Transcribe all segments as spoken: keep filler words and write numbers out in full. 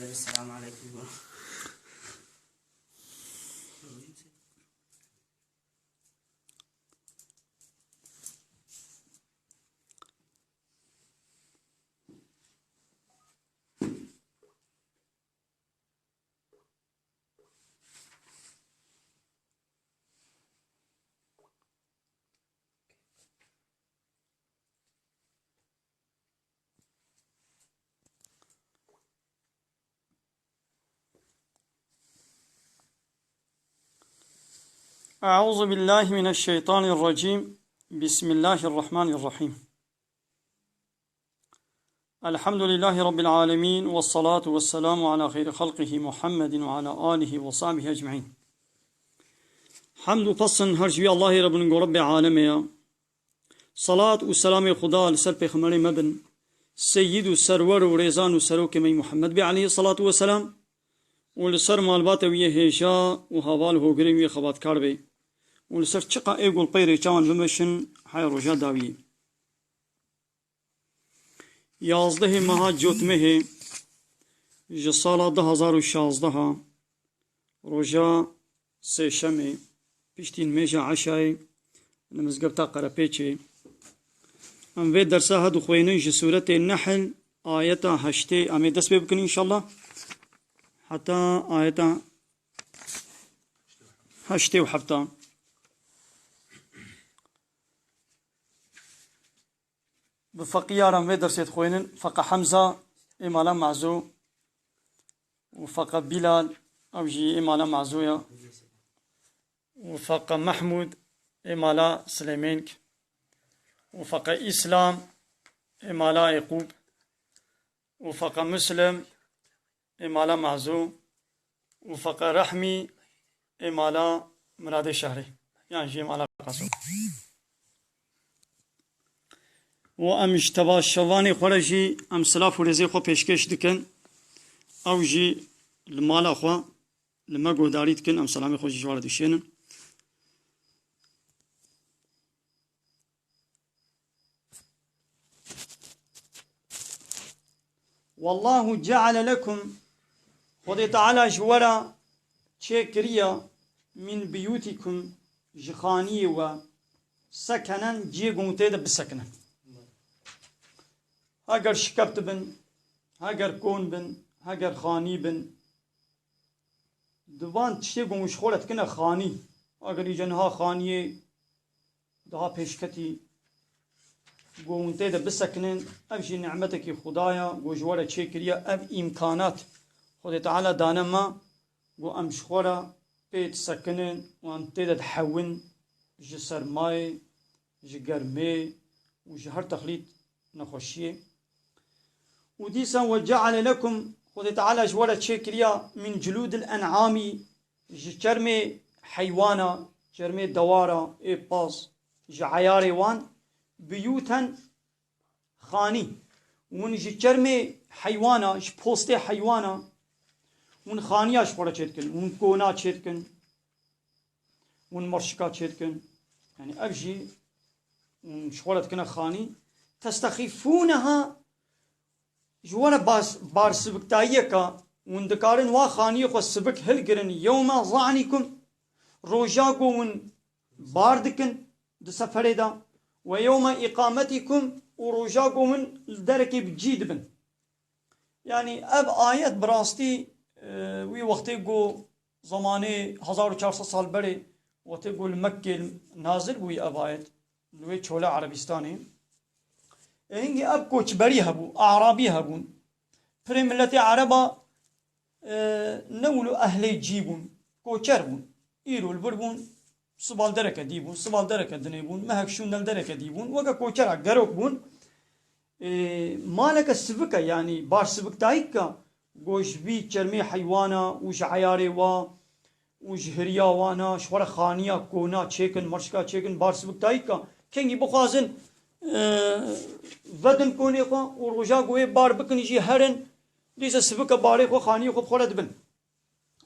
Esselamu aleyküm. أعوذ بالله من الشيطان الرجيم. بسم الله الرحمن الرحيم. الحمد لله رب العالمين، والصلاة والسلام على خير خلقه محمد وعلى آله وصحبه أجمعين. Hemd û pesn her ji wî Allahê re bin ku Rebbê alemê ye. Salat û selamê Xuda li ser pêxemberê me bin, seyyid û serwer û rêzan û serokê me Muhammed bê aleyhî salatu we selam, û li ser malbata wî yê hêja û heval hogirên wî xebatkar bê, û li ser çiqa ê gul pey rêça wan bimeşin heya roja dawiyê. Yazdehê meha Cotmehê ji sala du hazar û şazdeha, roja sêşemê, piştî nimêja eşayê li mizgefta Qerepêçê. Em vê dersa he dixwînin ji sûretê Nehl, ayeta heştê, em ê dest pê bikin înşallah. Heta ayeta heştê û hefta. Bi feqî yaran vê dersê dixwînin, feqe Hemza ê mala Mezo û feqe Bilal, ew jî ê mala Mezo ye, û feqe Mehmûd ê mala Silêmênk, û feqe Îslam ê mala Êqûb, û feqe Muslim ê mala Mezo, û feqe Rehmî ê mala Miradê Şehrê, yan jî ê mala Qaso. Û em ji teva şevanê xwe re jî em silav û rêzê xwe pêşkêş dikin. Ew jî li mala xwe li me guhdarî dikin, em selamê xwe jî ji we re dişênin. Wallahu ceale lekum, Xwedê Teala ji we re çêkiriye, min biyutikum, ji xaniyê we, sekenen, ciyê ku hûn tê de bisekinin. Heger şikept bin, heger kon bin, heger xanî bin, di van tiştê ku hûn ji xwe re dikine xanî, heger îca niha xaniyê daha pêşketî, ku hûn tê de bisekinin, ev jî nîmetekî Xuda ye, ku ji we re çêkiriye ev îmkanat Xwedê Teala dane me, ku em ji xwe re pê disekinin û em tê de dihewin ji sermayê, ji germê û ji her texlît nexweşiyê. Û dîsa, "Ve ceale lekum", Xwedê Teala ji we re çêkiriya, "min culûdil en'amî", ji çermê heywana, çermê dewara, ê paz, ji eyarê wan, "biyûten", xanî. Hûn ji çermê heywana, ji postê heywana, hûn xaniya ji xwe re çêdikin, hûn kona çêdikin, hûn mirşika çêdikin. Yanî ev jî hûn ji xwe re dikine xanî. "Testexîfûneha", ji we re bas-, barsiviktayiyeke, hûn dikarin wa xaniyê xwe sivik hilgirin, "yewme za'nikum", roja ku hûn bar dikin di seferê de, "ve yewme îqametikum", û roja ku hûn li derekê bi cî dibin. Yanî ev ayet bi rastî, e, wî wextê ku zemanê hezar û çar sed sal berê, wextê ku li Mekkê nazil bûyî ev ayet, li wê çola Erebistanê. E, hingî ev koçberî hebû, Arabî hebûn. Pirê miletê Ereba, e, ne wilo ehlê cî bûn, koçer bûn. Îro li vir bûn, siba li dereke dî bûn, siba li dereke dinê bûn, mehek şûnde li dereke dî bûn, weke koçera gerok bûn. E, maleke sivike, yanî barsiviktayîke, ku ji vî çermê heywana û ji eyarê wa û ji hiriya wana, ji xwe re xaniya kona çêkin, mirşika çêkin, barsiviktayîka. Kengî bixwazin, e, vedin konê xwe û roja ku wê bar bikin jî herin, dîsa sivike barê xwe, xaniyê xwe bi xwe re dibin.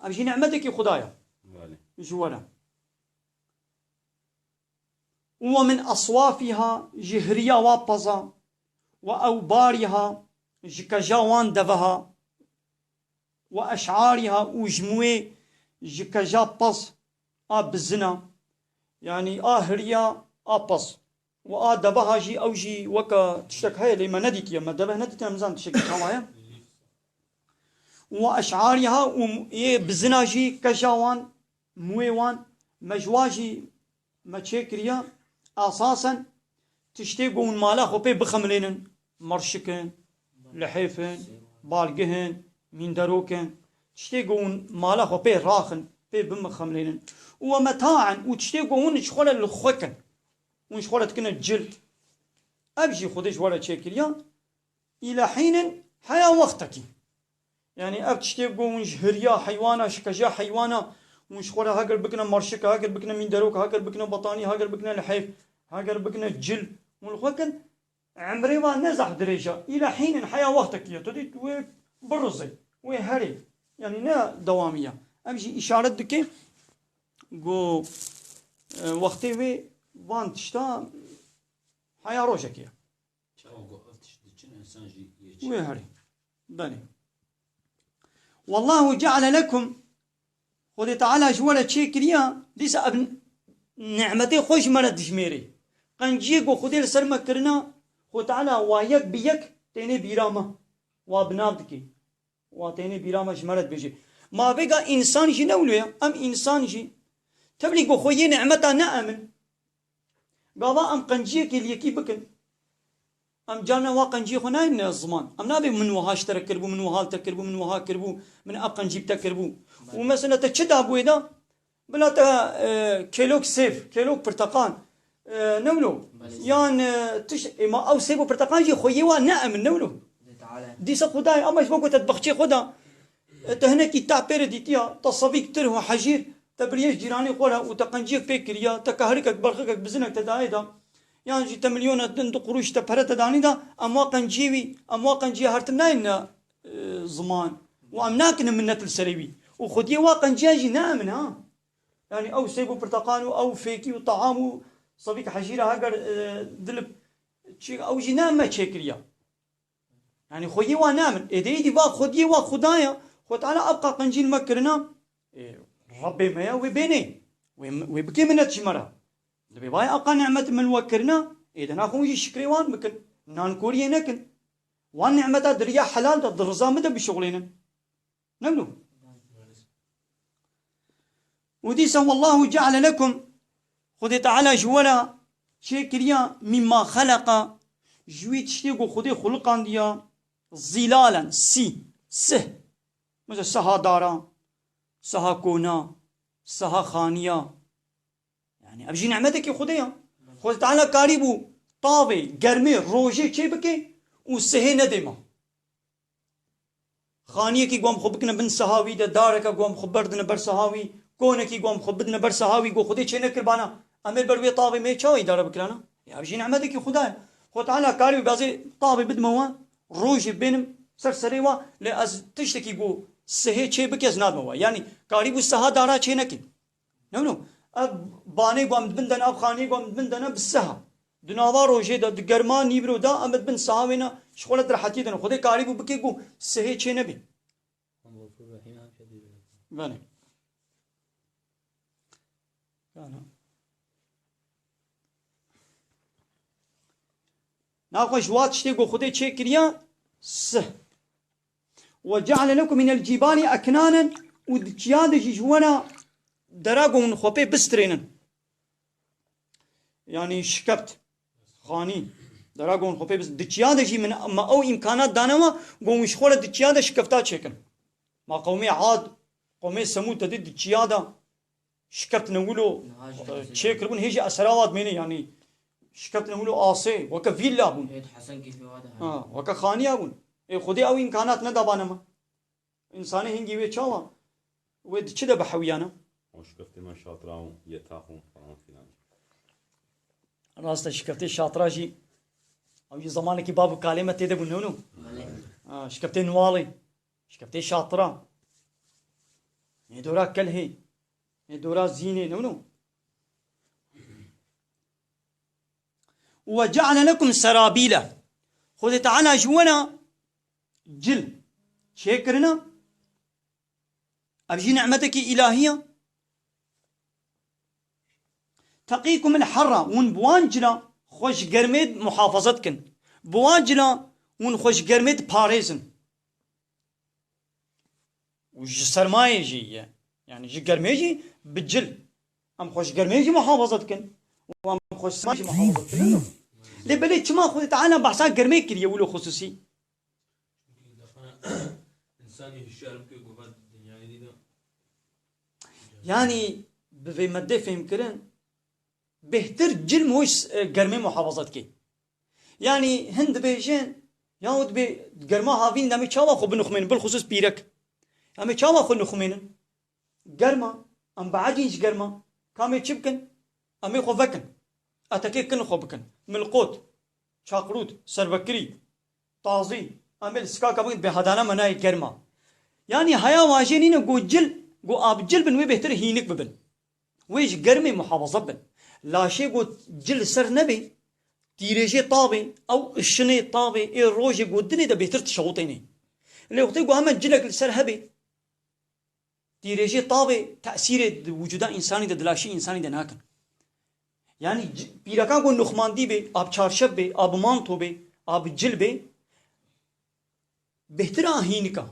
Ev jî nîmetekî Xuda ye. Belê. Ji we re. "Ve min aswafiha", ji hiriya wa peza, "ve ewbariha", ji keja wan deveha, Ve eş'ariha û ji mûyê ji keja pez a bizina, yanî a hiriya a pez. Û a deveha jî ew jî weke tiştek heye lê me nedîtiye, me deve nedîtiye, em nizanin tiştekî çawa ye. Ve eş'ariha û yê bizina jî keja wan, mûyê wan, me ji wa jî me çêkiriye esasen tiştê ku hûn mala xwe pê bixemilênin, merşik in, lihêf in, balgih in, mînderok in, tiştê ku hûn mala xwe pê raxin, pê bimixemilênin. Û we metaen û tiştê ku hûn ji xwe re li xwe kin, hûn ji xwe re dikine cild. Ev jî Xwedê ji we re çêkiriya. Île hînin heya wextekî. Yanî ev tiştê ku hûn ji hiriya heywana, ji keja heywana, hûn ji xwe re heger bikine merşika, heger bikine mînderoka, heger bikine betanî, heger bikine lihêf, heger bikine cil, hûn li xwe kin, emrê wan ne zehf dirêj e. Île hînin heya wextekî ye. Tu dî wê birizê, wê herê. Yanî ne dewamî ye. Ev jî îşaret dike ku, e, wextê wê van tişta heya rojekê ye. Çawa ku ev tişt diçin, însan jî yê çi? Wê herê. Belê. Wallahu ceale lekum. Xwedê Teala ji we re çêkiriya, dîsa ev nimetê xwe ji me re dijmêrê. Qenciyê ku Xwedê li ser me kirina, Xwedê Teala wa yek bi yek tênê bîra me. Wa bi nav dike. Wa tênê bîra me ji me re dibêje. Ma vêga însan jî ne wilo ye. Em însan jî. Tevlî ku xwe yê nimeta ne em in. Gava em qenciyekê li yekî bikin. Em carna wa qenciyê xwe nayên ziman. Em nabê min wiha ji te re kiribû, min wiha li te kiribû, min wiha kiribû, min ev qencî bi te kiribû. Û mesela te çi dabû wê de? Bila te, e, kêlok sêv, kêlok pirteqan, e, ne wilo? Belê. Yan, e, tiş, ê ma ew sêv û pirteqan jî xwe yê wa ne em in, ne wilo? Dîsa Xwedayê, ama ji bo ku te di baxçê xwe de, e, te hinekî tah pê re dîtiya, te sevîk tirh û hejîr, te biriye ji cîranê xwe re û te qenciyek pê kiriya, te kahrikek, berxikek, bizinek te dayê de, yan jî te milyona din du qurûş te pere te danî de, em wa qenciyê wî, em wa qenciya her tim nayên ne, e, ziman. Û em nakinin minnet li serê wî. Û xwediyê wa qenciya jî ne em in, ha. Yanî ew sêv û pirteqan û ew fêkî û team û sevîk hejîra heger, e, dilip çi, ew jî ne me çêkiriya. Yanî xwediyê wa ne em in. Êdî êdî va xwediyê wa Xuda ya. Xwe Teala ev qa qencî li me kirina. Ê, Rebbê me ya, wê bênê. Wê, wê bikê minet ji me re. Dibê vay eqa nimet min we kirina. Êdî naxwe hûn jî şikrê wan bikin. Nankoriyê nekin. Wan nimeta di riya helal de, di riza min de bişuxulênin. Ne wilo? Û dîsa wallahu ceale lekum, Xwedê Teala ji we re çêkiriya mîma xeleqa, ji wî tiştê ku Xwedê xuliqandiya, zîlalen, sî, sih. Mesela siha dara, siha kona, siha xaniya. Yani ev jî nimetekî Xwedê ya. Xwedê Teala karîbû tavê, germê, rojê çê bike û sihê nedê ma. Xaniyekî ku em xwe bikine bin siha wî de, dareke ku em xwe berdine ber siha wî, konekî ku em xwe bidine ber siha wî, ku Xwedê çê nekirbana, em ê li ber wê tavê me çawa îdare bikirana? Ya, ev jî nimetekî Xuda ye. Xwe Teala karî wî bazê tavê bidime we, rojê bênim ser serê we, lê ez tiştekî ku sihê çê bike ez nadime we. Yanî karîbû siha dara çê nekin. Ne wilo? Ev banê ku em di bin de ne, ev xaniyê ku em di bin de ne bi siha. Di nava rojê de, di germa nîvro de, em di bin siha wê ne, ji xwe re di rehetiyê de ne. Xwedê karîbû bike ku sihê çê nebê. Belê. Kana. Naxwe ji wa tiştê ku Xwedê çêkiriya, sih. "Ve ceale lekum minel cîbali eknanen", û di çiya de jî ji we re dera ku hûn xwe pê bistirênin. Yanî şikept, xanî, dera ku hûn xwe pê bis-, di çiya de jî min, me ew îmkanat dane we, ku hûn ji xwe re di çiya de şikefta çêkin. Ma qewmê Ad, qewmê Semûd te dî di çiya de şikeft ne wilo, niha jî e, çêkiribûn, hê jî esera wa dimêne, yanî şikeft ne wilo asê, weke vîlla bûn. Hêt Hesen kîfê wa de Ha, weke xaniya bûn. Ê, Xwedê ew îmkanat nedabane me. Însanê hingî wê çawa? Wê di çi de bihewiyane? O şikeftê me şatra û yetax û falan filan. Rast e, şikeftê şatra jî, ew jî zamanekî bav û kalê me tê de bûn, ne wilo? Belê. Ha, şikeftê Nuwalê, şikeftê şatra. Nê dora Kelhê, nê dora Zînê, ne wilo? "Ve ceale lekum serabîle." Xwedê Teala ji we re cil çêkirine, Ev jî nimetekî îlahî ye. Teqîkum el herra, hûn bi wan cila xwe ji germê muhafaza dikin. Bi wan cila hûn xwe ji germê diparêzin. Û ji sermayê jî ye. Yani ji germê jî bi cil. Em xwe ji germê jî muhafaza dikin. Û em xwe ji sermayê jî muhafaza dikin. Lê belê çima Xwedê Teala behsa germê kiriye wilo xusûsî? Çünkü defana insanî hişyar bike ku va dinyayê dî de. Yani bi vê me dê fêhm kirin, bêhtir cil muhîs, e, germê muhafaza dike. Yani hin dibêjin, yahut bê germa havîn de em ê çawa xwe binixumênin, bilxusûs pîrek. Em ê çawa xwe nixumênin? Germa, em biecîn ji germa. Ka em ê çi bikin? Em ê xwe vekin. Etekê kin xwe bikin. Milqot, çaqrût, serbekirî, tazî. Em ê li sikaka bikin, bêhadana me nayê germa. Yani heya wajê nîne ku cil, ku ab cil bin wê bêhtir hînik bibin. Wê ji germê muhafaza bin. Laşê ku cil li ser nebê, tîrêjê tavê, ew ışinê tavê, ê rojê ku dinê de bêhtir dişewitênê. Lê wextê ku hemen cilek li ser hebê, tîrêjê tavê tesîrê di wicûda însanî de, di laşê însanî de nakin. Yani c-, pîrekan ku nuxmandî bê, ab çarşef bê, ab manto bê, ab cil bê, bêhtir a hînika.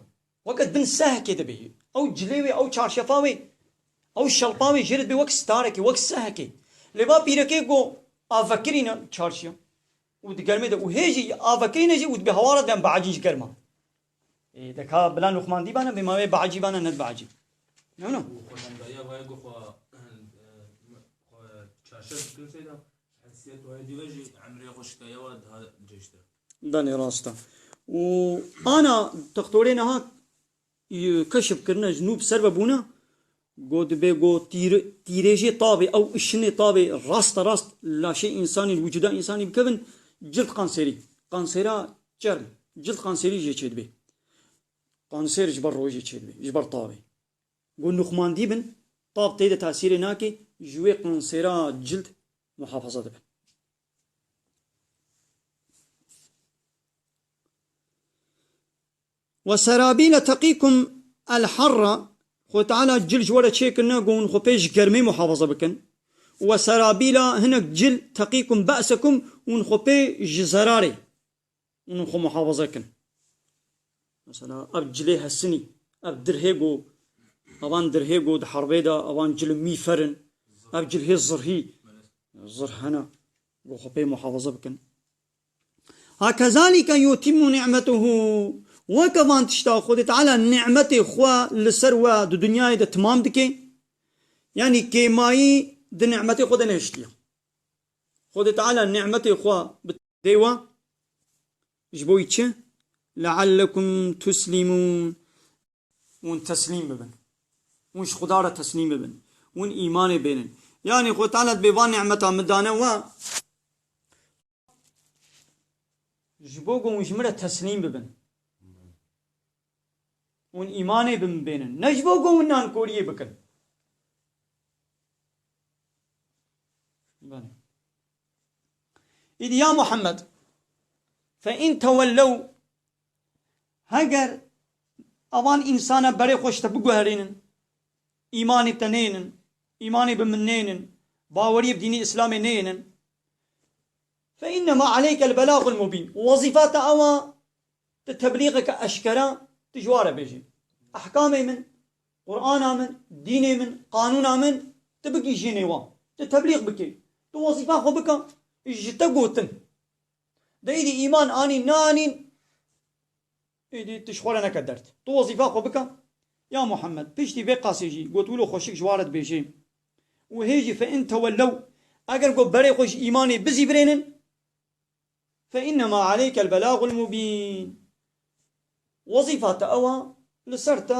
Weke di bin sehekê de bê. Ew cilê wê, ew çarşefa wê, ew şelpa wê jê re dibê wek starekê, wek sehekê. Lê va pîrekê ku a vekirîne çarşiya. Û di germê de û hê jî a vekirîne jî û dibê hawara de em biecîn ji germa. Ê, de ka bila nuxmandî bana, bê ma wê biecî bana, ne dibiecî. No, no. Û xwedemdariya vayê ku xwe, e, xwe çarşef dikin seyda, hesiyet wayê dî ve jî emrê xwe şikaya wa daha cêştir. Belê, rast e. Û ana textorê niha, e, keşif kirine ji nû bi ser ve bûne, Go dibê go tîr-, tîrêjê tavê, ew ışinê tavê rasta rast laşê însanî, li wicûda însanî bikevin, cild kanserî. Kansera çerm, cild kanserî jê çêdibê. Kanser ji ber rojê çêdibê, ji ber tavê. Go nuxmandî bin, tav tê de tesîrê nake, ji wê kansera cild muhafaza dibin. Ve serabîle teqîkum el harra, Xwedê Teala cil ji we re çêkirine, ku hûn xwe pê ji germê muhafaza bikin. Ve serabîla hinek cil teqîkum be'sekum, hûn xwe pê ji zerarê, hûn xwe muhafaza kin. Mesela, ev cilê hesinî, ev dirhê ku, evan dirhê ku di herbê de, evan cil mîfer in, ev cilhê zirhî, zirh hene, ku xwe pê muhafaza bikin. Ha kezalike yutimmu ni'metuhu. Weke van tişta Xwedê Teala ni'metê xwe li ser we di dinyayê de timam dike. Yanî kêmayî di ni'metê xwe de nehiştiye. Xwedê Teala ni'metê xwe bi dê we. Ji bo çi? Leallekum tuslimun. Hûn teslîm bibin. Hûn ji Xuda re teslîm bibin. Hûn îmanê bênin. Yanî Xwedê Teala dibê van ni'meta min dane we. Ji bo ku hûn ji min re teslîm bibin. Hûn îmanê bi min bênin. Ne ji bo ku hûn nankoriyê bikin. Belê. Îdî ya Muhammed, fe in tewellew, heger evan însana berê xwe ji te biguherînin, îmanê te nênin, îmanê bi min nênin, baweriyê bi dînê Îslamê nênin, fe innema aleykel belagul mubîn. Wezîfa te ew a, tu teblîxeke eşkera, tu ji wa re bêjî. Ehkamê min, Qur'ana min, dînê min, qanûna min, tu bigihîjînê wan. Tu teblîx bikî. Tu wezîfa xwe bike, ji te gotin. De êdî îman anîn, neanîn, êdî tu ji xwe re neke derd. Tu wezîfa xwe bike. Ya Muhammed, piştî vê qasê jî got wilo xweşik ji wa re dibêjê. Û hê jî fe in tewellew, eger got berê xwe ji îmanê bizîvirênin, fe innema aleykel belagul mubîn. Wezîfa te ew a, li ser te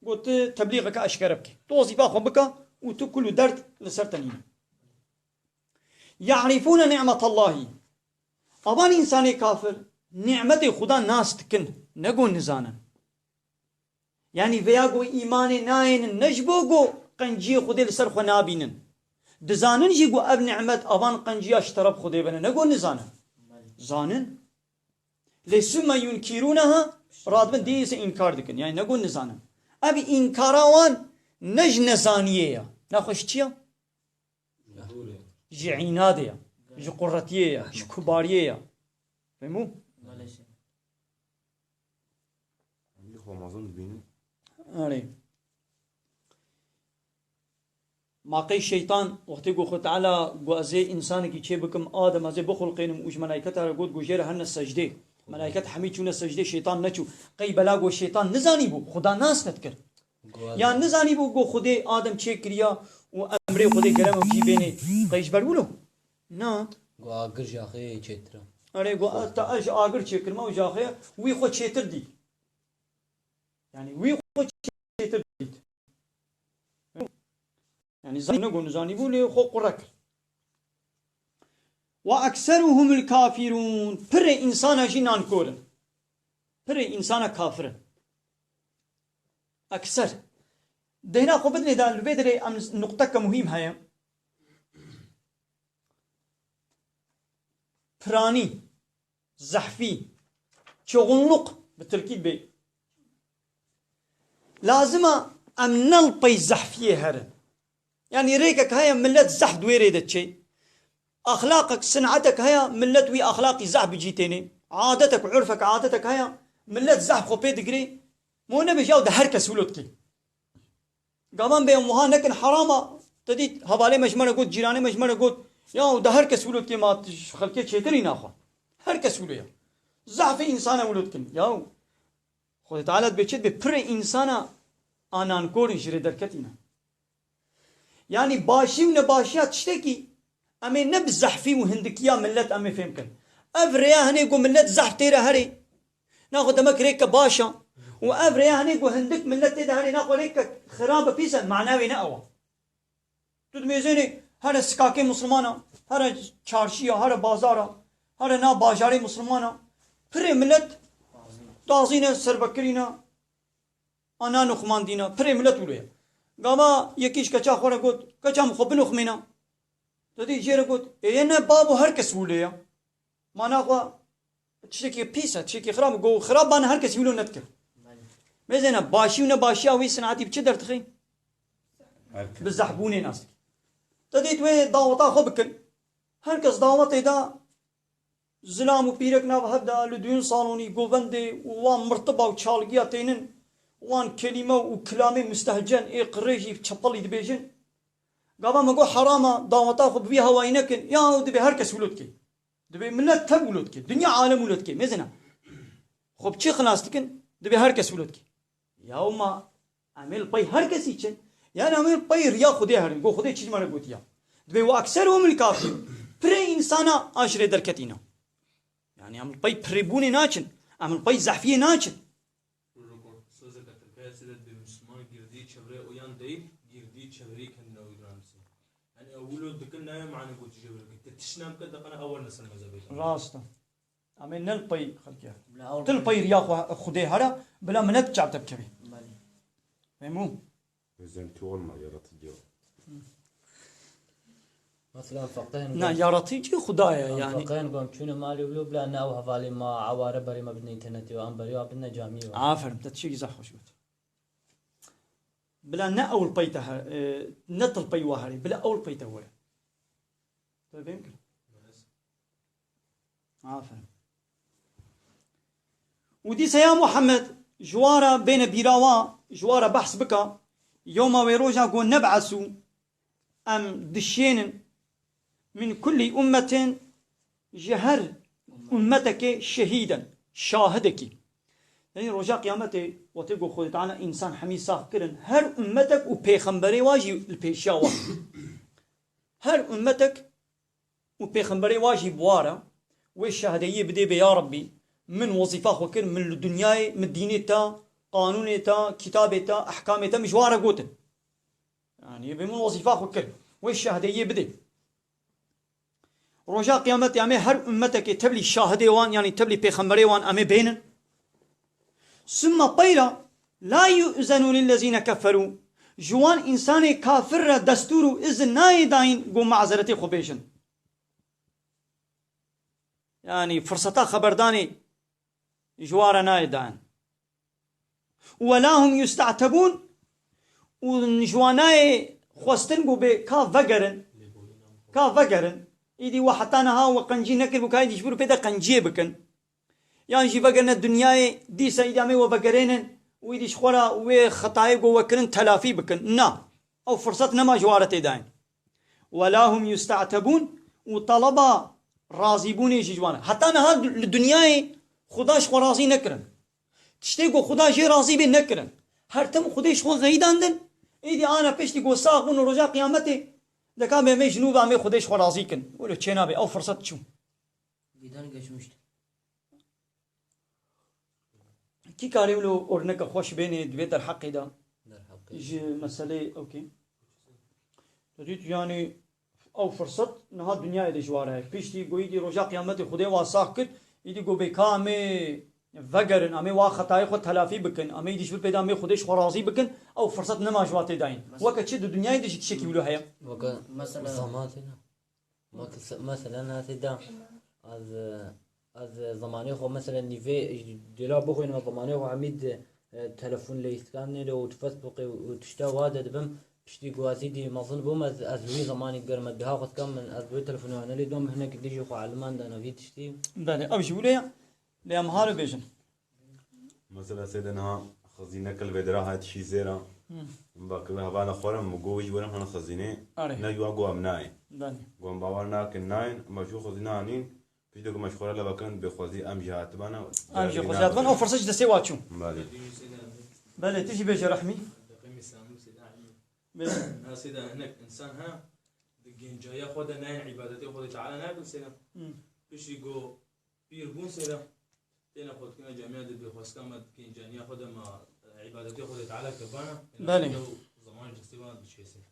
got tu teblîxeke eşkere bike. Tu wezîfa xwe bike û tu kul û derd li ser te nîne. Ye'rifûne ni'metallahî. Avan însanê kafir nîmetê Xuda nas dikin, ne got nizanin. Yanî vêya ku îmanê nayênin, ne ji bo ku qenciyê Xwedê li ser xwe nabînin. Dizanin jî ku ev nîmet avan qenciya ji teref Xwedê ve ne, ne ku nizanin. Zanin. Lê summe yunkîrûneha, radibin dîse înkar dikin. Yanî ne ku nizanin. Ev înkara wan ne ji nezaniyê ye. Naxwe ji çi ye? Ji înadê ye. Ji quretiyê ye. Ji kubariyê ye. Fehmû? Belê. Xwe mezin dibînin. Erê. Ma qey şeytan wextê ku Xwe Teala got, "Ez ê însanekî çê bikim, Adem, ez ê bixulqênim" û ji melayketa re got, "Got jê re herne secdê." Melayket hemî çûne secdê, şeytan neçû. Qey bela got, şeytan nizanîbû, Xuda nas nedikir. Got, ya nizanîbû, got, Xwedê Adem çê kiriya û emrê Xwedê gerem ew kî bênê. Qey ji ber wilo? Na. Got, agir ji axê çêtir e. Erê, got, ta ez ji agir çêkirma û ji axê wî xwe çêtir dît. Yani wî xwe çêtir dît. Yani zanî ne got, nizanîbû lê xwe qure kir. "Ve ekseruhumul kafirûn." Pirê însana jî nankor in. Pirê însana kafir in. Ekser. Dêhna xwe bidinê de, li vê derê em nuqteke muhîm heye. Piranî, zehfî, çoğunluk bi tirkî dibê. Lazim e em ne li pey zehfiyê herin. Yanî rêkek heye millet zehf di wê rê de diçe. Axlaqek, sinetek heye millet wî axlaqî zehf bi cî tênê. Adetek, urfek, adetek heye millet zehf xwe pê digirê. Mo nebêje ew di her kes wilo dikê. Gavan bê em wiha nekin herama. Te dît hevalê me ji me re got, cîranê me ji me re got. Ya ew di her kes wilo dikê ma ji xelkê çêtirî naxwe. Her kes wilo ye. Zehfê însana wilo dikin. Ya Xwedê Teala dibê çi dibê pirê însana a nankor in ji rê derketîne. Yanî başî û nebaşiya tiştekî em ê ne bi zehfî û hindikiya millet em ê fêm kin. Ev rêya hinê ku millet zehf tê re herê. Naxwe demek rêke baş e. Û ev rêya hinê ku hindik millet tê de herê. Naxwe rêke xirab e, pîs e, mana wê ne ew e. Tu dimêzênê here sikakê Mislimana, here çarşiya, here bazara, here na bajarê Mislimana. Pirê millet dazîne, serbekirîne. Ana nuxmandîna, pirê milet wilo ye. Gava yekî ji keça xwe re got, "Keça min xwe binuxmîna." Te dî jê re got, "Ê yê ne babo, her kes wilo ye." Mana xwe tiştekî pîs e, tiştekî xirab e. Go xirab bane, her kes wilo nedikir. Mêzêne başî û nebaşiya wî sinetî bi çi derdixî? Her kes. Bi zehbûnê nas dikî. Te dît wê daweta xwe bikin. Her kes dawetê de Zilam û pîrek nav hev de li duyun salonî govendê û wan mirtiba û çalgiya tênin, wan kelîme û kilamê mustehcen ê qirêjî çepelî dibêjin. Gava me got herama daweta xwe bi vî hawayî nekin, ya dibê her kes wilo dike. Dibê milet tev wilo dike, dinya alem wilo dike. Mêzina. Xwe bi çi xilas dikin? Dibê her kes wilo dike. Yaw ma em ê li pey her kesî çin. Yani em ê li pey riya Xwedê herin. Got Xwedê çi ji me re gotiya. Dibê "Ve ekseruhumul kafirûn." Pirê însana a ji rê derketîne. Yani em li pey pirêbûnê naçin. Em li pey zehfiyê naçin. Roko, sözeke tirkaya sê de dibê Müslüman girdiği çevreye uyan değil, girdiği çevreyi kendine uyduran insan. Yani ew wilo dikin nayê mane gotiye wilo. Te tişt nebike, de qana ew werne ser mezhebê. Rast e. Em ê ne li pey xelkê. Bila ew Tu li pey riya xwe, Xwedê here, bila milet çav te bikevî. Belê. Fehmû? Özenti olma, yaratıcı ol. Mesela feqehên Na, gon, yaratıcı Xuda ye em yani. Feqehên gon çûne malê wilo, bila ne ew hevalê ma eware berê me bidine internetê û em berê wa bidine camiyê wa. Aferin, te tiştekî zaf xweş got. Bila ne ew li pey te her, e, ne tu li pey wa herê, bila ew li pey te were. Tu fêm kir? Aferin. Û dîsa ya Muhammed, ji wan re bêne bîra wa, ji wan re behs bika, yewma wê roja ku neb'esû, em dişênin, min kullî ummetin, ji her ummetekê şehîden, şahidekî. Yani roja qiyametê, wextê ku Xwedê Teala însan hemî sax kirin, her ummetek û pêxemberê wa jî li pêşiya wa. Her ummetek û pêxemberê wa jî bi wa re wê şahdeyiyê bidê bê, ya Rebbî, min wezîfa xwe kir, min li dinyayê, min dînê te, qanûnê te, kitabê te, ehkamê te min ji wa re gotin. Yani bê min wezîfa xwe kir. Wê şahdeyiyê bidê. Roja qiyametê em ê her ummetekê tevlî şahidê wan, yani tevlî pêxemberê wan em ê bênin. Summa peyra la yu'zenu lillezîne keferû. Ji wan însanê kafir re destûr û izin nayê dayîn ku mazeretê xwe bêjin. Yani firseta xeberdanê ji wan re nayê dayîn. Wela hum yusta'tebûn, û ji wan nayê xwestin ku bê ka vegerin, ka vegerin. Îdî we heta niha we qencî nekiribû, ka îdî ji vir pê de qenciyê bikin. Yan jî vegerine dinyayê, dîsa îdî em ê we vegerênin û îdî ji xwe re wê xetayê ku we kirin telafî bikin. Na. Ew firset nema ji wan re tê dayîn. Wela hum yusta'tebûn, û taleba razîbûnê jî ji wan re. Heta niha li dinyayê Xuda ji xwe razî nekirin. Tiştê ku Xuda jê razî bê nekirin. Her tim Xwedê ji xwe xeyidandin. Êdî ana piştî ku sax bûn û roja qiyametê deka bê em ê jinûba em ê Xwedê ji xwe razî kin. Wilo çênabe, ew firset çû. Giden geçmiştir. Kî karê wilo orneke xweş bênê di vê derheqê de? Derheqê. Ji meselê, okey. Dît, yanî, ew firset niha dinyayê de ji wa re ye. Piştî ku îdî roja qiyametê Xwedê wa sax kir, îdî ku bê ka em ê vegerin, em ê wa xetayê xwe telafî bikin, em ê îdî ji vir pê de em ê Xwedê ji xwe razî bikin, ew firset nema ji wa tê dayîn. Mes- Weke çi di dinyayê de jî tiştekî wilo heye? Weke Mesela zaman têne. Weke se-, mesela na tê de ez, e, Ez, e, zemanê xwe, mesela, nîvê, e, dêla bixwînim, ez zemanê xwe hemî di, e, telefon lê îskanê de û di Facebookê û, û tişta wa de dibim. Piştî ku ez îdî mezin bûm, ez, ez wî zemanî ger me biha xwe dikem, min, ez wê telefonê wana lê dom, hinek dijî xwe eliman dana vî tiştî. Belê, ew jî wilo ye. Lê em halo bêjin. Mesela, sê de niha xizîne kil vê dira hat şî zêra. Hmm. Min bakir hevala xwe re, min got, wî ji werin hana xizînê. Are. Ne, wa got em nayên. Belê. Got em bawer nakin nayên, em ji xizîne anîn. Piştî ku me ji xwe re leva kirin, bêxwezî em jî hatibana. Em jî xwezî hatibana, ew firset ji destê wa çû. Belê. Belê, tu jî bêje Rehmî. Bêje. Nasê de hinek insan hene, di gencayiya xwe de nayên îbadetê Xwedê Teala nakin sêne. Hmm. Piştî ku pîr bûn sêne, têne xwe dikine camiya de bêxweskan me di gencaniya xwe de me îbadetê Xwedê Teala kirbana. Belê. Ew zaman ji destê wan diçe sêne.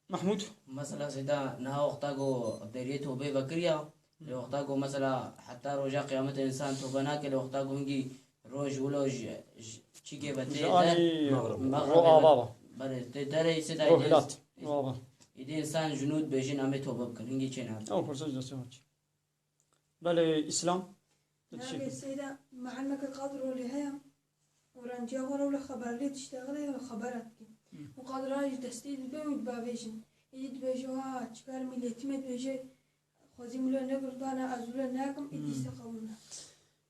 Mahmud? Mesela, seyda, niha wexta ku deriyê tobê vekiriya, lê wexta ku, mesela, heta roja qiyametê insan tobe nake, lê wexta ku hingî roj wilo ji, ji çîkê ve tê der, alî Mexrib. Mexribê ro ava ve, belê, tê derê, seyda, ro îdî hilat, ro ava. Îdî insan jinû dibêjin, em ê tobe bikin, hingî çê nake. Ew firset ji destê wan çû. Belê, Îslam. Nabê seyda, mehelmeke qadro lê heye. Û renciya xwe re wile xeber lê diştexile, wile xebera dike. Hmm. Û qadra ji destê dibe û dibavêjin. Êdî dibêje, ha, çikar milletî me dibêje, xwezî wile negirdana, ez wile nakim, êdî Hmm. se qebûl nakim.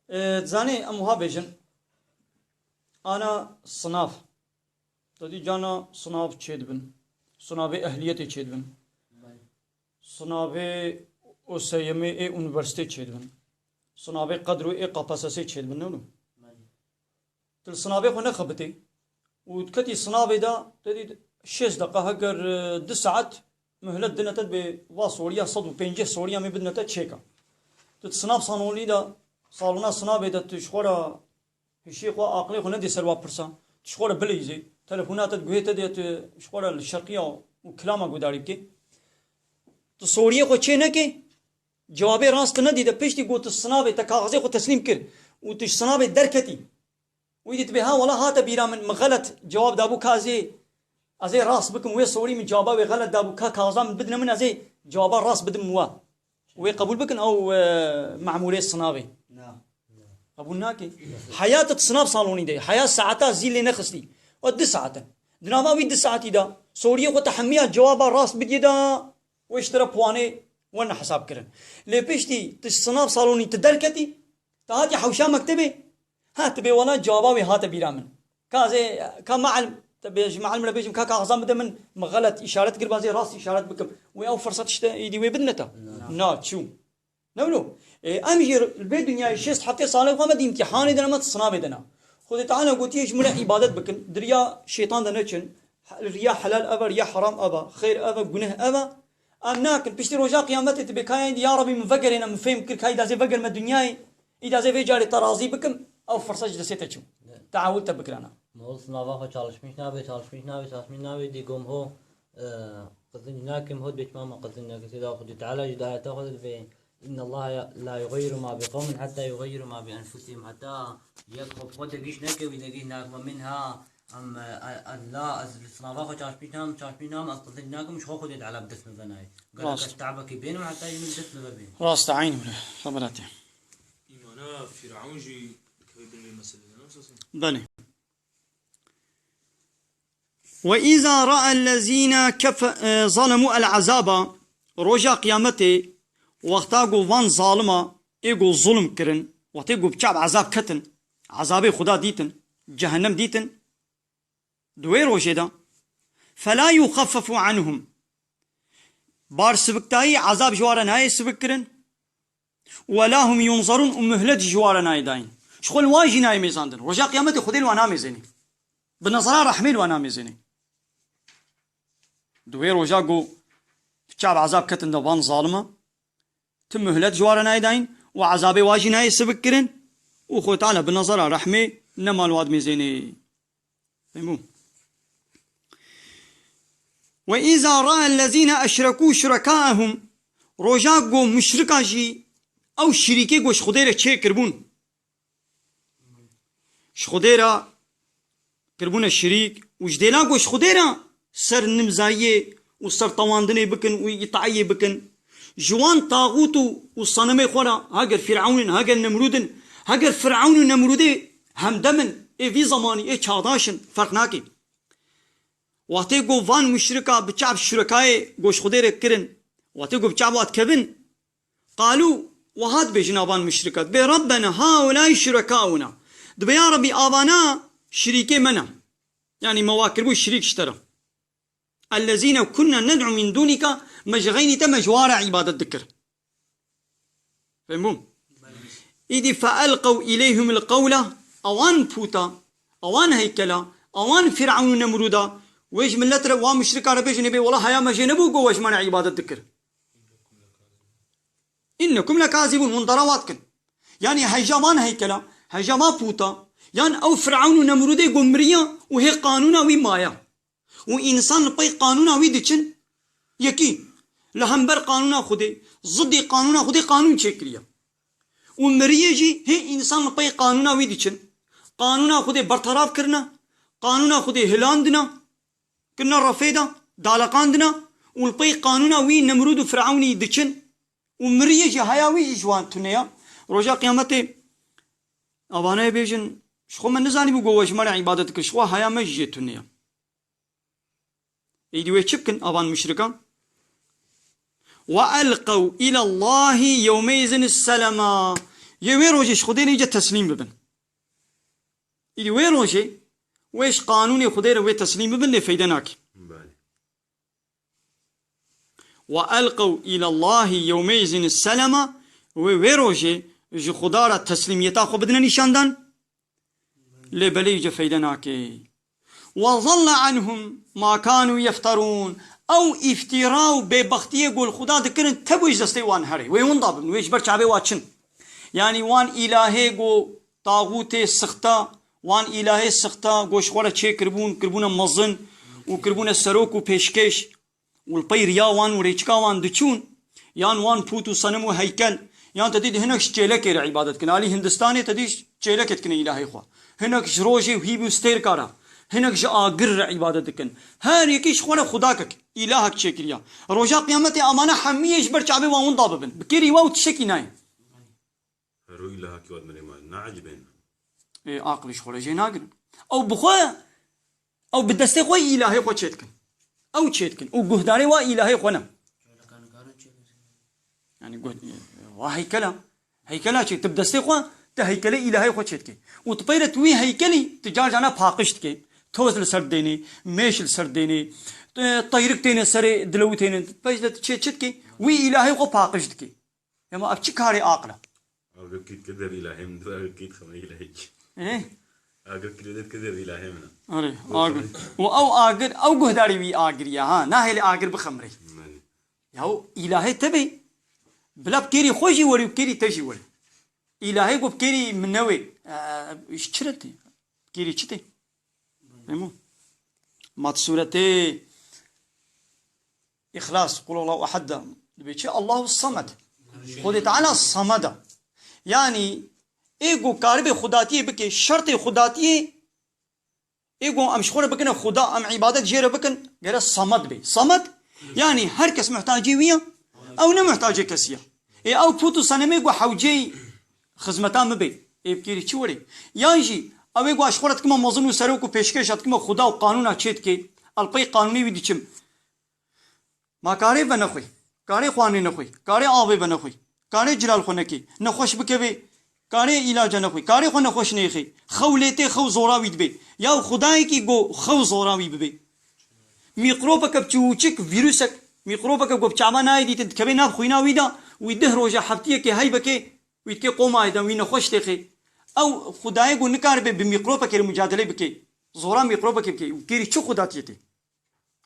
E, dizanê em wiha bêjin, ana sinav. Te dî cana sinav çêdibin. Sinavê ehliyetê çêdibin. Belê. Sinavê O S Y M'ê ê unîversîtê çêdibin. Sinavê qedro ê K P S S'ê çêdibin, ne wilo? Belê. Tu li sinavê xwe nexebitê û diketî sinavê de, te dî şêst deqa, heger, e, du saet muhlet dine te, dibê va soriya sed û pêncî soriya me bidine te çêka. Tu di sinav salonî de, salona sinavê de tu ji xwe re Hişê xwe, aqilê xwe nedê ser wa pirsa. Tu ji xwe re bileyzê. Telefona te di guhê te de, tu ji xwe re li şerqiya û kilama guhdarî bikê. Tu soriyê xwe çê nekê, cewabê rast tu nedî de, piştî ku tu sinavê te kaxizê xwe teslîm kir û tu ji sinavê derketî. Wî dî tu bê, ha wela hate bîra min, min xelet cewab dabû, ka ez ê, ez ê rast bikim, wê sorî min cewaba wê xelet dabû, ka kaxiza min bidine min, ez ê cewaba rast bidim wa. Wê qebûl bikin ew, e, memûrê sinavê? Na. Qebûl nake. Heya tu di sinav salonî de, heya saeta zî lê nexistî. O du saet e. Di nava wî du saetî de, soriyê xwe te hemiya cewaba rast bidiyê de, wê ji te re puanê werne hesab kirin. Lê piştî tu ji sinav salonî tu derketî, tu hatî hewşa mektebê, ha, tu bê wela cewaba wê hate bîra min. Ka ez ê, ka me'lim, te bê, ji me'lim re bêjim, ka kaxizan bide min, min xelet îşaret kir, ba ez ê rast îşaret bikim. Wê ew firsat işte êdî wê bidine te? Na. Na, çû. Ne wilo? Ê, em jî li vê dinyayê şêst heftê salê xwe me di îmtîhanê de ne, me di sinavê de ne. Xwedê Teala gotiye ji min re îbadet bikin, di riya şeytan de neçin. Riya helal eve, riya heram eve, xeyr eve, guneh eve. Em nakin. Piştî roja qiyametê tu bê kayên, ya Rebî, min vegerêne, min fêm kir, kayî da zê vegerime dinyayê. Îda zê vê carê te razî bikim, ew firset ji destê te çû. Ne. Teawil te bikirana. Mol sinava xwe çalışmîş nabe, çalışmîş nabe, çalışmîş nabe, dî gom ho, e, qizinc nakim, ho dibê çima me qizinc nakim. Sêda Xwedê Teala jî di ayeta xwe de dibê, "Inna Allaha la yughayyiru ma bi qawmin hatta yughayyiru ma bi enfusihim." Heta yek xwe bi xwe tegîş neke, wî tegîş nakim. Min ha, em, e, e, ez la, ez li sinava xwe çalışmîş nam, çalışmîş nam, ez qizinc nakim, ji xwe Xwedê Teala bi dest min ve nayê. Gerek Rast. Ez te'bekê bênim, heta jî min bi dest min ve bênim. Rast e, eyn wilo. Xebera te. Îmana Fîraun jî dikeve bin vê meselê de, ne wisa? Belê. Ve îza ra'ellezîne kefe-, e, zalemû el-azaba, roja qiyametê, wexta ku van zalima ê ku zulm kirin, wextê ku bi çav ezab ketin, ezabê Xuda dîtin, cehennem dîtin, di wê rojê de, fela yuxeffefu anhum, bar sibiktayî, ezab ji wan re nayê sibik kirin, wela hum yunzarûn, û muhlet ji wan re nayê dayîn. Ji xwe li wan jî nayê mêzandin. Roja qiyametê Xwedê li wan namêzênê. Bi nezera rehmê li wan namêzênê. Di wê roja ku bi çav ezab ketin de van zalima, ti muhlet ji wan re nayê dayîn û ezabê wan jî nayê sibik kirin û Xwedê Teala bi nezera rehmê nema li wan dimêzênê. Fehmû? Ve îza ra'ellezîne eşrekû şurekaehum, roja ku muşrika jî ew şirîkê ku ji Xwedê re çêkiribûn, ji Xwedê re kiribûne şirîk û ji dêla ku ji Xwedê re ser nimzayiyê û ser tewandinê bikin û îtaiyê bikin, ji wan taxût û, û senemê xwe re, heger Fîrewn in, heger Nemrûd in, heger Fîrewn û Nemrûdê hemdem in, ê vî zemanî, ê çağdaş in, ferq nake. Wextê ku van muşrika bi çav şurekayê ku ji Xwedê re kirin, wextê ku bi çav wan dikevin, qalû, wiha dibêjin a van muşrika, dibê, Rabbena haulâi şurekauna. Dibê, ya Rebbî, avana şirîkê me ne. Yanî me wa kiribû şirîk ji te re. Ellezîne kunna ned'u min dûnîka, me ji xeynî te me ji wan re îbadet dikir. Fehmbûn? Îdî feelqew îleyhumul qewla, ewan pûta, ewan heykela, ewan Fîrewn û Nemrûda, wê ji milet re, wan muşrika re bêjin, ê bê wela haya me jê nebû ku we ji me re îbadet dikir. Înnekum lekazibûn, hûn dera wa dikin. Yanî heja van heykela, heja van pûta, yan ew Fîrewn û Nemrûdê ku miriya û hê qanûna wî maya. Û însan li pey qanûna wî diçin, yekî li hember qanûna Xwedê, zidî qanûna Xwedê qanûn çêkiriye. Û miriye jî hê însan li pey qanûna wî diçin. Qanûna Xwedê berterav kirine, qanûna Xwedê hilandine, kirine refê de, daleqandine û li pey qanûna wî Nemrûd û Firewnî diçin û miriye jî haya wî jî ji wan tune ye. Roja qiyametê avane bêjin, ji xwe me nizanîbû ku we ji me re îbadet dikir, ji xwe haya me jî jê tune ye. Îdî wê çi bikin, avan muşrikan? Ve elqew îlallahî yewmeîzin selema. Yê wê rojê ji Xwedê nêce teslîm bibin. Îdî wê rojê wê ji qanûnê Xwedê re wê teslîm bibin, lê feyde nake. Belê. Ve elqew îlallahî yewmeîzin selema. Wê wê rojê ji Xuda re teslîmiyeta xwe bidine nîşandan. Lê belê îce feyde nake. Ve zalla anhum ma kanu yefterûn. Ew îftîra û bêbextiyê ku li Xuda dikirin, tebû ji destê wan here. Wê winda bibin, wê ji ber çavê wan çin. Yanî wan îlahê ku taxûtê sixta, wan îlahê sixta ku ji xwe re çêkiribûn, kiribûne mezin û kiribûne serok û pêşkêş. Û li pey riya wan û rêçika wan diçûn, yan wan pût û senim û heykel, yan te dît hinek ji çêlekê re îbadet dikin. Alî Hindistanê te dît çêlekê dikine îlahê xwe. Hinek ji rojê û hîv û stêrka re, hinek ji agir re îbadet dikin. Her yekî ji xwe re xudakek, îlahek çêkiriya. Roja qiyametê amane hemiyê ji ber çavê wan winda bibin. Bi kêrî we û tiştekî nayê. Her û îlahakî wat mirê ma neecibên. Ê, aqil ji xwe re jê nagirin. Ew bi xwe, ew bi destê xwe îlahê xwe çê dikin. Ew çê dikin. Û guhdarê wa îlahê xwe ne. Yani guh-, wa heykela. Heykela çê, tu bi destê xwe, tu heykelê îlahê xwe çê dikê. Û tu peyre tu wî heykelî, tu car cana paqij dikê. Toz li ser dênê, mêş li ser dênê, e, teyrik têne serê, dilewitêne. Peyre tu çê çi dikê? Wî îlahê xwe paqij dikê. Ema ev çi karê aqil e? Agir kît ke dev îlahê min, agir kît xeme îlahê kî. Ê? Agir kît ke dev îlahê min e. Arê, agir. Û ew agir, ew guhdarî wî agir ya, ha. Nahêlê agir bixemrê. Belê. Ya û îlahê te bê. Bila bi kêrî xwe jî werî û bi kêrî te jî werî. Îlahê ku bi kêrî min newê. E, ji çi re tê? Bi kêrî çi tê? Fehmû? Mat sûretê Îxlas, Qul Allahu Ehad de dibê çi? Allahu Samed. Xwedê Teala Samed e. Yanî, ê ku karibê xudatiyê bike, şertê xudatiyê, ê ku em ji xwe re bikine xuda, em îbadet jê re bikin, gere Samed bê. Samed, yanî her kes muhtacê wî ye, ew ne muhtacê kesî ye. Ê ew pût û senemê ku hewceyî xizmeta min bê. Ê bi kêrî çi werê? Yan jî ew ê ku ji xwe re dikime mezin û serok û pêşkêş e, dikime xuda û qanûna çê dikê. El pey qanûnê wî diçim. Ma karê venexwî, karê xwarinê nexwî, karê avê venexwî, karê cilal xwe nekê, nexweş bikevê, karê îlaca nexwî, karê xwe nexweş nêxê, xew lê tê, xew zora wî dibê. Ya Xwedayekî go xew zora wî bibê. Mîkrobeke biçûçik, vîrusek, mîkrobeke go bi çavan nayê dîtin, dikevê nav xwîna wî de, wî deh roja heftiyekê heybekê, wî dikê qomayê de, wî nexweş têxê. Ew Xwedayê go nikaribe bi mîkrobekê re mucadelê bike. Zora mîkrobekê bike. Û kêrî çi Xweda tê tê?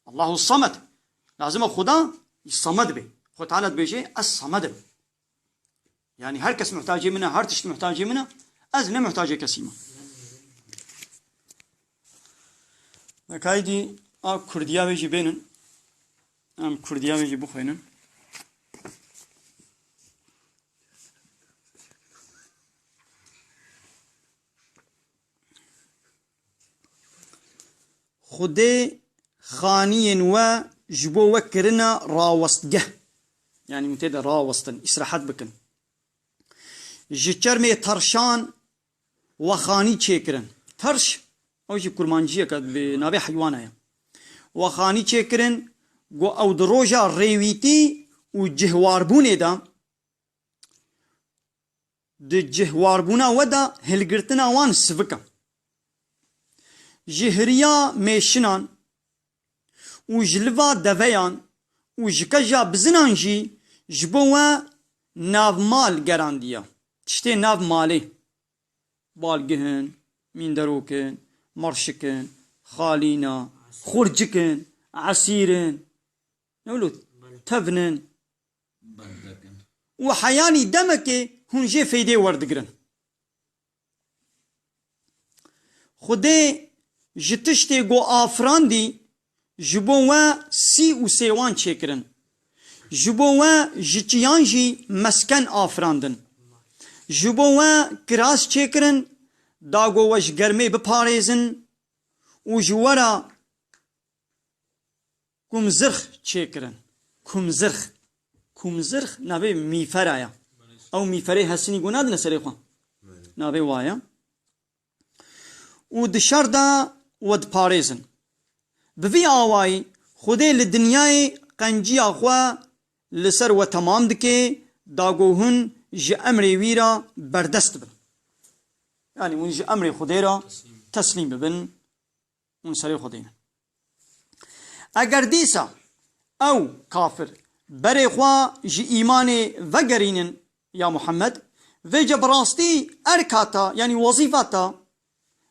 Allahu Samed. Lazim e Xuda Samed be. Xwe Teala dibêje, "Ez Samed im." Yani her kes muhtacê min e, her tişt muhtacê min e, ez ne muhtacê kesî me. Nekaydî a Kurdiya wê jî bênin. Em Kurdiya wê jî bixwînin. Xwedê xaniyên we ji bo we kirine rawestgeh. Yani hûn tê de rawestin, îsrehet bikin. Ji çermê terşan we xanî çêkirin. Terş, ew jî kurmanciyeke bi navê heywana ye. We xanî çêkirin, go ew di roja rêwîtî û cihwarbûnê de, di cihwarbûna we de hilgirtina wan sivik e. Ji hiriya mêşinan û ji liva deveyan û ji qeja bizinan jî ji bo we navmal gerandiye. Tiştê nav malê. Balgih in, mînderok in, marşik in, xalîna, xurcik in, esîr in. Ne wilo? Tevn in. Û heyanî demekê hûn jê feydê werdigirin. Xwedê ji tiştê ku afirandî, ji bo we sî û sêwan çêkirin. Ji bo we ji çiyan jî mesken afirandin. Ji bo we kiras çêkirin, da ku we ji germê biparêzin û ji we re kumzirx çêkirin. Kumzirx. Kumzirx navê mîfera ye. Ew mîferê hesinî ku nadine serê xwe. Navê wa ye. Û di şer de we diparêzin. Bi vî awayî Xwedê li dinyayê qenciya xwe li ser we temam dike, da ku hûn ji emrê wî re berdest bin. Yani hûn ji emrê Xwedê re teslîm bibin. Hûn serê xwe deynin. Eger dîsa ew kafir berê xwe ji îmanê vegerînin, ya Muhammed, vêce bi rastî erka te, yanî wezîfa te,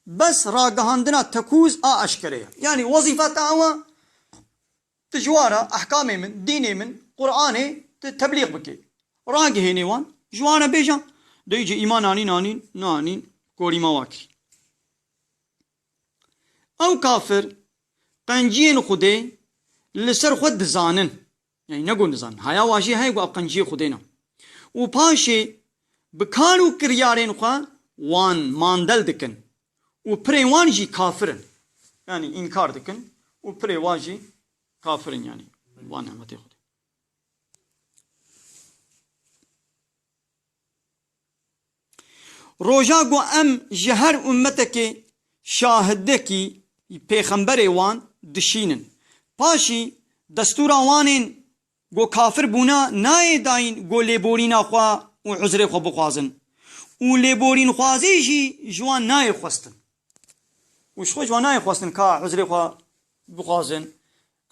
bes ragihandina tekûz a eşkere ye. Yanî wezîfa te ew e, tu ji wan re ehkamê min, dînê min, Qur'anê tu teblîx bikê. Ragihênê wan, ji wan re bêje, de îce îman anîn, anîn, nanîn, korîma wa kirî. Ew kafir qenciyên Xwedê li ser xwe dizanin. Yani ne got nizanin. Haya wa jî heye ku ev qenciyê Xwedê ne. Û paşê bi kar û kiryarên xwe wan mandel dikin. Û pirê wan jî kafir in. Yani înkar dikin. Û pirê wan jî kafir in yani. Wan nimetê Xwedê. Roja ku em ji her ummetekê şahidekî pêxemberê wan dişînin. Paşî destûra wanên ku kafir bûna nayê dayîn ku lêborîna xwe û uzrê xwe bixwazin. Û lêborînxwazî jî ji wan nayê xwestin. Û ji xwe ji wan nayê xwestin ka uzrê xwe bixwazin,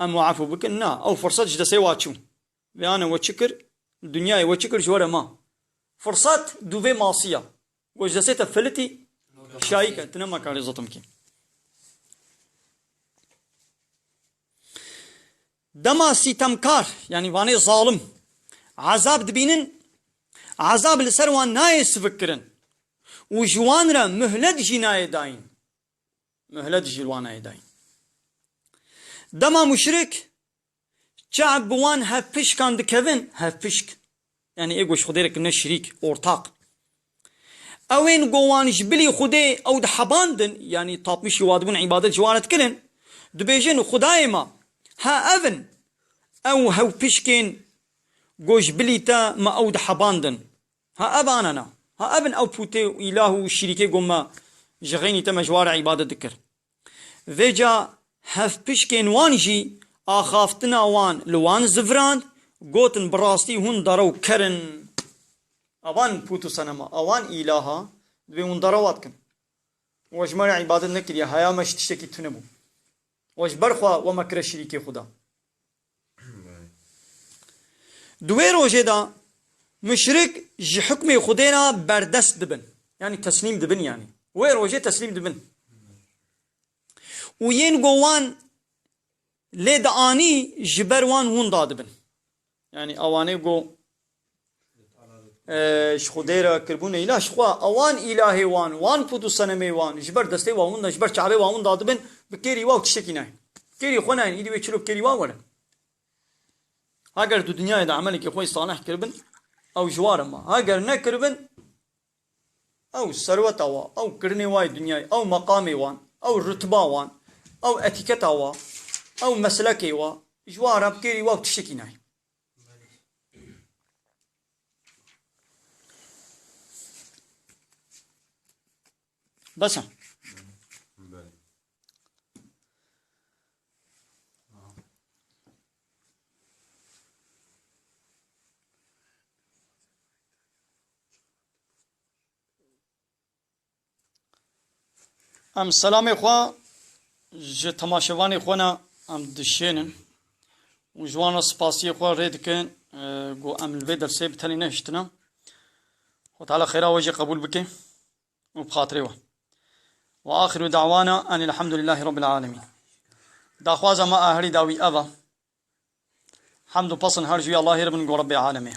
em wan efû bikin. Na, ew firsat ji destê wa çû. Vê ane we çi kir? Dinyayê we çi kir ji we re ma? Firsat dûvê masiya. We ji destê te filitî, şayî ke, tu nema karê zitim kî. Dema sîtemkar, yani vanê zalim, ezab dibînin, ezab li ser wan nayê sivik kirin û ji wan re muhlet jî nayê dayîn. Muhlet jî li wan nayê dayîn. Dema muşrik, çav bi wan hevpişkan dikevin, hevpişk. Yani ê ku ji Xwedê re kirine şirîk, ortaq. Ew ên ku wan ji bilî Xwedê ew dihebandin, yani tapmişî wa dibûn îbadet ji wan re dikirin, dibêjin, Xwedayê me, ha ev in, ew hevpişkên ku ji bilî te me ew dihebandin. Ha ev anana. Ha ev in ew pûtê û îlah û şirîkê ku me ji xeynî te me ji wa re îbadet dikir. Vêca hevpişkên wan jî axaftina wan li wan zivirand, gotin, bi rastî hûn derew ker in. Ewan pût û senema, ewan îlaha, divê hûn derewa dikin. We ji me re îbadet nekiriye, heya me ji tiştekî tune bû. We ji ber xwe we me kire şirîkê Xuda. Di wê rojê de muşrik ji hukmê Xwedê re berdest dibin. Yanî teslîm dibin yanî. Wê rojê teslîm dibin. Û yên go wan lê dianî ji ber wan hûn dadibin. Yanî ewanê go, e, ji Xwedê re kiribûne îlah, ji xwe ewan îlahê wan, wan pût û senemê wan, ji ber destê wan hûn da, ji ber çavê wan hûn dadibin, bi kêrî wa û tiştekî nayên. Kêrî xwe nayên, îdî wê çilo kêrî wa were. Heger di dinyayê de emelekî xwe salih kiribin, ew ji wa re ma. Heger nekiribin, ew serweta wa, ew kirinê wa yê dinyayê, ew meqamê wan, ew rutba wan, ew etîketa wa, ew meslekê wa, ji wa re bi kêrî wa û tiştekî nayê. Bes e. Em selamê xwe ji temaşevanê xwe ne em dişênin û ji wan re spasiyê xwe rê dikin, e, ku em li vê dersê bi tenê nehiştine. Xwe Teala xêra we jî qebûl bike û bi xatirê we. Ve axiru da'wana enil hamdulillahî rabbil alemin. Daxwaza me a herî dawî ev e. Hemd û pesn her ji wî Allahê re bin ku Rebbê alemê.